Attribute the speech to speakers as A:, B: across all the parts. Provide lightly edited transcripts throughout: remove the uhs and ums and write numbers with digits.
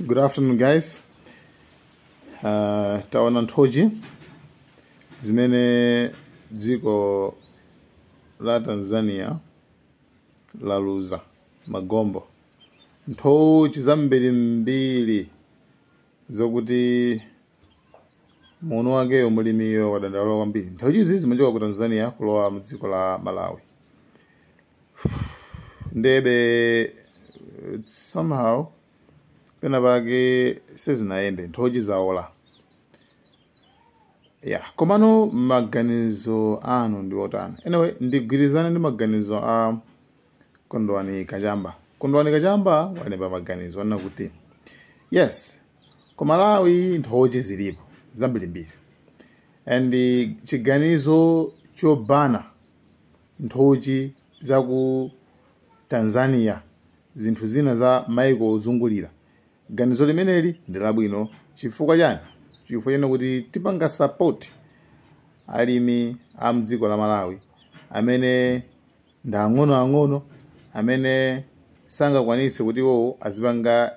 A: Good afternoon, guys. Taona nthochi zimene dziko la Tanzania laluza, magombo, nthochi zambirimbiri zokuti muno wakeyo mulimiyo wadandaula kwambiri. Nthochi izi zimachoka ku Tanzania kulowa mdziko la Malawi. Ndebe somehow pena pake sizinayende, nthochi zaola ya. Komano maganizo anu ndi otani? Anyway, ndigwirizane ndi maganizo a Kondwani Kachamba. Kondwani Kachamba walemba maganizo anena kuti yes, ku Malawi nthochi zilipo zambirimbiri and chiganizo chobana nthochi za ku Tanzania, zinthu zina za maiko ozungulira, ganizo limeneli ndi labwino. Chifukwa chani? Chifukwa chani kuti tipanga support alimi a mdziko la Malawi amene ndi ang'onoang'ono, amene sangakwanise kuti iwowo azipanga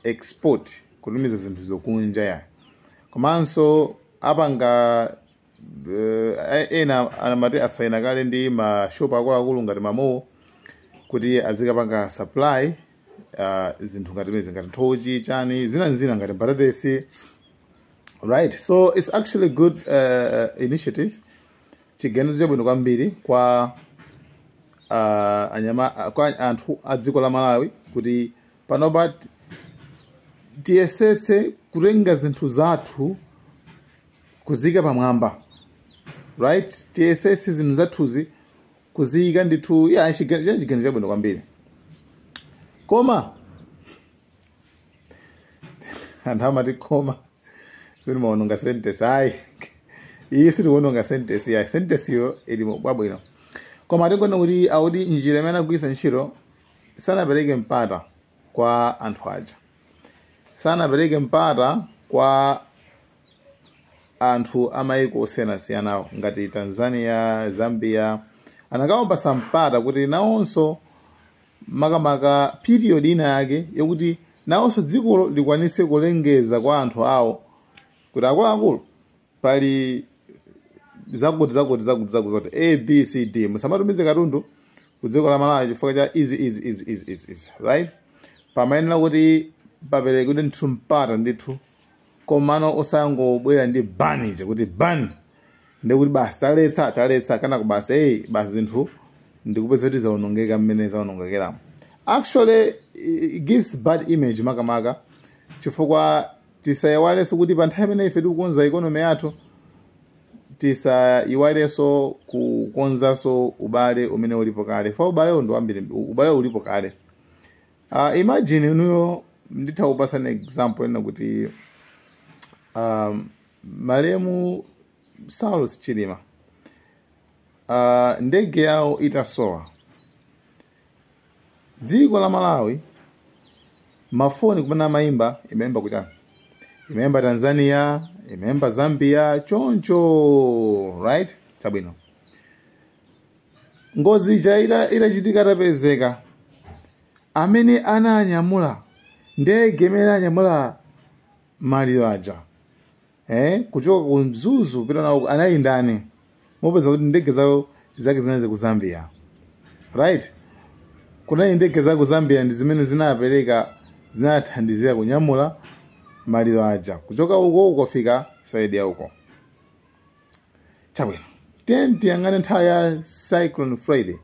A: export, kutumiza zinthu zokunja yayo. Komanso apanga ena amati asayina kale ndi mashopu akuluakulu ngati ma mall kuti azikapanga supply zinthu ngati mezi, ngati nthochi, chani, zina zina, ngati mbatatesi, right? So it's actually a good initiative, chiganizo chabwino kwambiri kwa anyama, kwa anthu a dziko la Malawi kuti panopa tiyesetse kutenga zinthu zathu kuzika pamwamba, right? Tiyesetse zinthu zathuzi kuziyika ndithu ya chiganizo chabwino kwambiri. Koma anthu amati koma sinimaononga sentence. Ayi, iyi sitikuononga sentence yayi, sentence yo ili bwabwino. Koma tikona kuti akuti njira imene agwiritsa ntchito, sanapereke mpata kwa anthu aja, sanapereke mpata kwa anthu amayiko osiyanasiyanawo ngati Tanzania, Zambia. Anakawapasa mpata kuti nawonso, makamaka period ina yake yakuti nawonso dzikolo likwanise kulengeza kwa anthu awo kuti akuluakulu, pali zakuti, zakuti, zakuti, zakuti, zakuti, A, B, C, D, musamatumize katundu ku dziko la Malawi chifukwa cha izi, izi, izi, izi, izi, izi, right? Pamayenera kuti paperekedwe ndithu mpata ndithu, komano osangobwera ndi ban ija kuti ban, ndikuti basi taletsa, taletsa, kana basi, hey, basi zinthu ndikupeza kuti zawonongeka mmene zawonongekeramo. Actually it gives bad image, makamaka chifukwa tisayiwalenso kuti pa nthawi imene ife tikukonza economy yathu, tisayiwalenso kukonzanso ubale umene ulipo kale fa ubale ndi wambiri, ubale ulipo kale. Imagine inuyo, nditha kupasani example ina kuti malemu Saulos Chilima, ndege yawo itasowa, dziko la Malawi mafoni kumene amayimba, imayimba kuchani? Imayimba Tanzania, imayimba Zambia, choncho, right? Chabwino, ngozi ija itachitika, tapezeka amene ananyamula ndege imene ananyamula maliro aja, kuchoka ku Mzuzu kupita nawo, anali ndani? Mupeza kuti ndege zawo zake zinali ku Zambia, right? Kunali ndege za ku Zambia ndi zimene zinapereka, zinathandizira kunyamula maliro aja kuchoka uko ukafika side ya uko. Chabwino, tiye tiyang'ane nthawi ya Cyclone Freddy,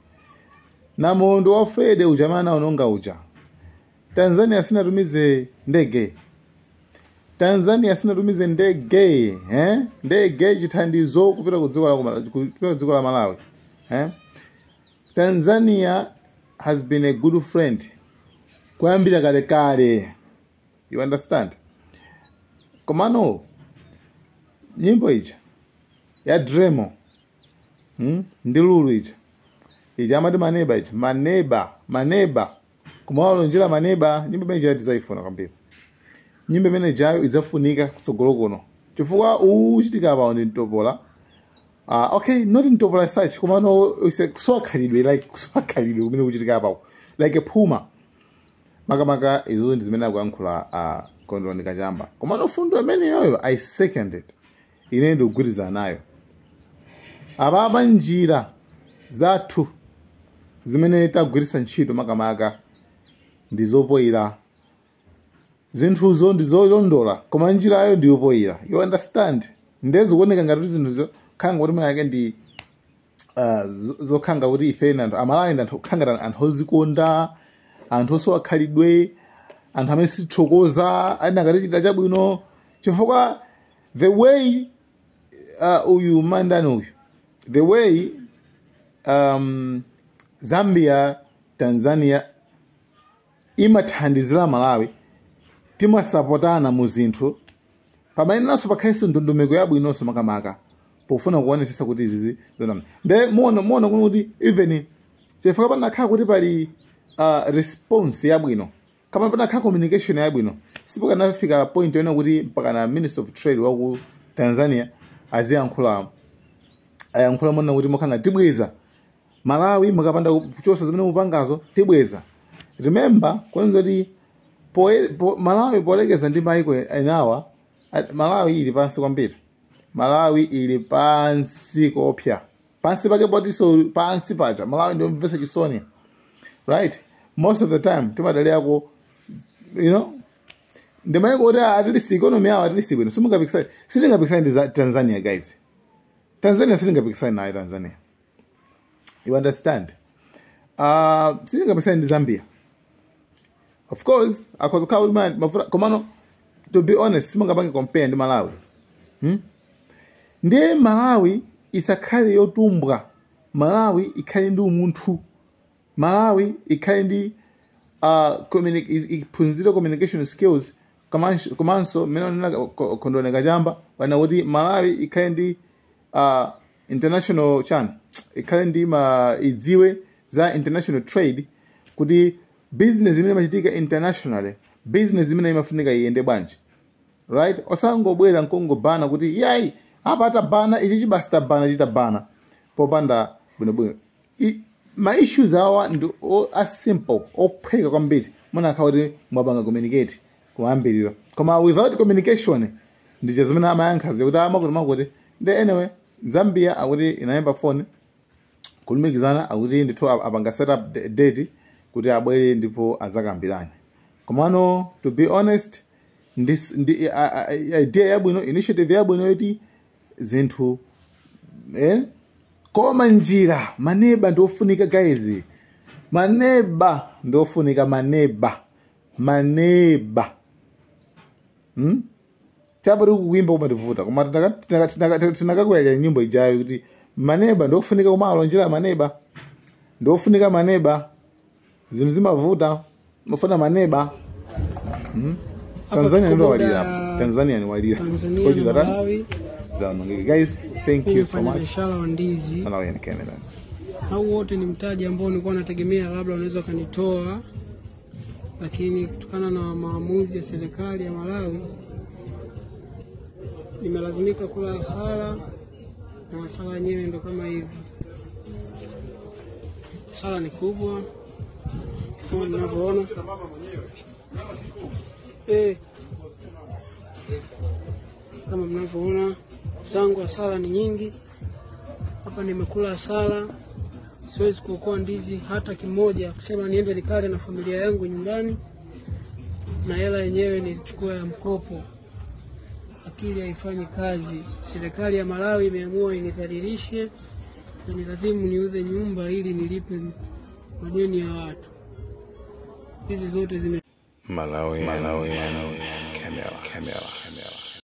A: namondwe wa Freddy uja amene anaononga uja. Tanzania sinatumize ndege, Tanzania sinatumize ndege, eh? Ndege chithandizo kupita ku dziko la kupita ku dziko la Malawi, eh? Tanzania has been a good friend kuyambira kalekale, you understand? Komano nyimbo ija ya Dremo, Ndi Lulu ija, ija amati maneba ija, maneba, maneba, kumawalonjera maneba. Nyimbo imene ija tidzayifuna kwambiri. Nyimbo imene ijayo idzafunika kutsogolo kuno chifukwa uchitika apa ndi mtopola. Okay, not mtopola as such, komano kusowa khalidwe, like kusowa khalidwe kumene kuchitika apapo, like a puma. Makamaka izo ndi zimene akuyankhula a Kondwani Kachamba. Komano fundo imeneyoyo, I second it, ine ndikugwirizana nayo. Apapa njira zathu zimene tagwiritsa ntchito makamaka ndi zopoyira. Zinthuzo ndi zolondola, koma njirayo ndi yopoyira, you understand? Ndezikuoneka ngati kuti zinthuzo khanga kuti mwake ndi zokhanga kuti ife anthu Amalawi ndi anthu okhanga, anthu ozikonda, anthu osowa khalidwe, anthu amene sitithokoza ena akatichita chabwino, chifukwa the way uyu mandani uyu, the way Zambia, Tanzania imathandizira Malawi, timasapotana mu zinthu, pamayenenanso pakhalenso ndondomeko yabwinonso makamaka pofuna kuonesesa kuti izizi zonama. Nde muona muona kuno kuti even chifukwa panakhala kuti pali response yabwino, kama panakhala communication yabwino, sipakanafika point yona kuti mpaka na Minister of Trade waku Tanzania aziyankhula, ayankhula mona kuti mokhanga tibweza Malawi mukapanda kuchosa zimene mupangazo, tibweza. Remember kwanza kuti Malawi polekeza ndi maiko enawa, Malawi ili pansi kwambiri. Malawi ili pansi kopya, pansi pake potiso pansi pacha. Malawi ndiomvetsa chisoni, right? Most of the time timadalirako ndi maiko kuti at least economy yawo at least bwino. Simungapikisane, sitingapikisane ndi Tanzania, guys. Tanzania sitingapikisane nayo Tanzania, you understand? Sitingapikisane ndi Zambia. Of course akhoza kukhala kuti mavuta, komano to be honest simungapange compare ndi Malawi, Ndiye Malawi isakhale yotumbwa, Malawi ikhale ndi umunthu, Malawi ikhale ndi iphunzire communication skills. Komanso mmene onena Kondwani Kachamba wana kuti Malawi ikhale ndi international chan, ikhale ndi ma idziwe za international trade, kuti business imene imachitika internationally, business imene imafunika iyende bwanji, right? Osangobwera nkongobana kuti yayi, apa atabana ichi chibasi, tabana, chitabana popanda bwinobwino. Ma issues awa ndi a simple, ophweka kwambiri munakhala kuti mwapanga communicate kumayambiriro, koma without communication ndiche zimene amayankha kuti amakuti makuti. Ndi anyway, Zambia akuti inayimba phone kulumikizana, akuti ndithu apanga set up date kuti abwere ndipo azakambirane. Komano to be honest, ndi idea yabwino, initiative yabwino yoti zinthu, Koma njira, maneba ndiofunika, guys, maneba ndiofunika, maneba, maneba, Chapo tikukuimba kumativuta, koma tinakakwera nyimbo ijayo kuti maneba ndiofunika, kumalonjera maneba ndiofunika, maneba zinthu zimavuta, mafuna maneba, Tanzania ndo walira, Tanzania ni walira.
B: Tanzania
A: Koji
B: na
A: za
B: Malawi.
A: Zaonongeka. Guys, thank you so much.
B: Biashara wa ndizi
A: Malawian Cameras.
B: Au wote ni mtaji ambao nilikuwa nategemea labda unaweza ukanitoa, lakini kutokana na maamuzi ya serikali ya Malawi nimelazimika kula hasara, na hasara yenyewe ndo kama hivi. Hasara ni kubwa kama mnavyoona. Kama mnavyoona zangu hasara ni nyingi hapa, nimekula hasara, siwezi kuokoa ndizi hata kimoja, kusema niende nikale na familia yangu nyumbani, na hela yenyewe nilichukua ya mkopo. Akili haifanyi kazi. Serikali ya Malawi imeamua inidhalilishe na nilazimu niuze nyumba ili nilipe madeni ya watu. Hizi zote zime
A: Malawi, Malawi, Malawi, Camera, Camera, Camera.